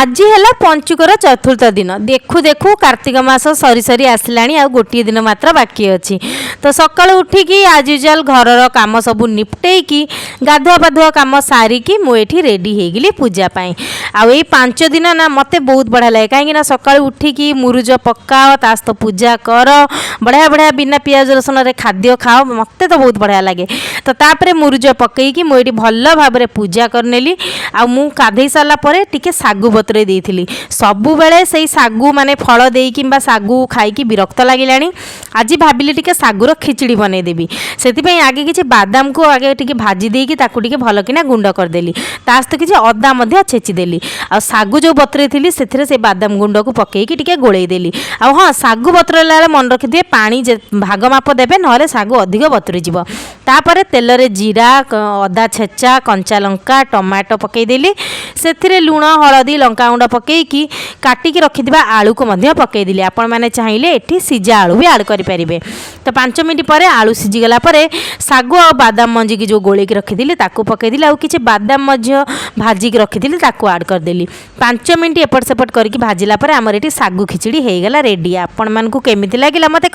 ଆଜି ହେଲା ପଞ୍ଚୁକର ଚତୁର୍ଥ ଦିନ। ଦେଖୁ ଦେଖୁ କାର୍ତ୍ତିକ ମାସ ସରି ସରି ଆସିଲାଣି, ଆଉ ଗୋଟିଏ ଦିନ ମାତ୍ର ବାକି ଅଛି। ତ ସକାଳୁ ଉଠିକି ଆଜ୍ ୟୁଜୁଆଲ୍ ଘରର କାମ ସବୁ ନିପଟେଇକି, ଗାଧୁଆ ପାଧୁଆ କାମ ସାରିକି ମୁଁ ଏଠି ରେଡ଼ି ହେଇଗଲି ପୂଜା ପାଇଁ। ଆଉ ଏଇ 5 ଦିନ ନା ମୋତେ ବହୁତ ବଢ଼ିଆ ଲାଗେ, କାହିଁକି ନା ସକାଳୁ ଉଠିକି ମୁରୁଜ ପକାଅ, ତା ସହିତ ପୂଜା କର, ବଢ଼ିଆ ବଢ଼ିଆ ବିନା ପିଆଜ ରସୁଣରେ ଖାଦ୍ୟ ଖାଅ। ମୋତେ ତ ବହୁତ ବଢ଼ିଆ ଲାଗେ। ତ ତାପରେ ମୁରୁଜ ପକେଇକି ମୁଁ ଏଇଠି ଭଲ ଭାବରେ ପୂଜା କରିନେଲି। ଆଉ ମୁଁ ଗାଧେଇ ସାରିଲା ପରେ ଟିକେ ଶାଗୁ ବତୁରେଇ ଦେଇଥିଲି। ସବୁବେଳେ ସେଇ ଶାଗୁ ମାନେ ଫଳ ଦେଇ କିମ୍ବା ଶାଗୁ ଖାଇକି ବିରକ୍ତ ଲାଗିଲାଣି। ଆଜି ଭାବିଲି ଟିକେ ଶାଗୁର ଖିଚିଡ଼ି ବନେଇଦେବି। ସେଥିପାଇଁ ଆଗେ କିଛି ବାଦାମକୁ ଆଗେ ଟିକେ ଭାଜି ଦେଇକି ତାକୁ ଟିକେ ଭଲକିନା ଗୁଣ୍ଡ କରିଦେଲି। ତା ସହିତ କିଛି ଅଦା ମଧ୍ୟ ଛେଚିଦେଲି। ଆଉ ଶାଗୁ ଯେଉଁ ବତୁରେଇଥିଲି, ସେଥିରେ ସେ ବାଦାମ ଗୁଣ୍ଡକୁ ପକେଇକି ଟିକେ ଗୋଳେଇ ଦେଲି। ଆଉ ହଁ, ଶାଗୁ ବତୁରେଇଲା ବେଳେ ମନେ ରଖିଥିବେ, ପାଣି ଭାଗ ମାପ ଦେବେ, ନହେଲେ ଶାଗୁ ଅଧିକ ବତୁରିଯିବ। ତାପରେ ତେଲରେ ଜିରା, ଅଦା ଛେଚା, କଞ୍ଚା ଲଙ୍କା, ଟମାଟୋ ପକେଇଦେଲି। ସେଥିରେ ଲୁଣ, ହଳଦୀ, ଲଙ୍କାଗୁଣ୍ଡ ପକେଇକି କାଟିକି ରଖିଥିବା ଆଳୁକୁ ମଧ୍ୟ ପକେଇଦେଲି। ଆପଣମାନେ ଚାହିଁଲେ ଏଠି ସିଝା ଆଳୁ ବି ଆଡ଼୍ କରିପାରିବେ। ତ 5 ମିନିଟ୍ ପରେ ଆଳୁ ସିଝିଗଲା ପରେ ଶାଗୁ ଆଉ ବାଦାମ ମଞ୍ଜିକି ଯେଉଁ ଗୋଳେଇକି ରଖିଥିଲି, ତାକୁ ପକେଇଦେଲି। ଆଉ କିଛି ବାଦାମ ମଧ୍ୟ ଭାଜିକି ରଖିଥିଲି, ତାକୁ ଆଡ଼୍ କରିଦେଲି। 5 ମିନିଟ୍ ଏପଟ ସେପଟ କରିକି ଭାଜିଲା ପରେ ଆମର ଏଠି ଶାଗୁ ଖିଚିଡ଼ି ହେଇଗଲା ରେଡ଼ି। ଆପଣମାନଙ୍କୁ କେମିତି ଲାଗିଲା, ମୋତେ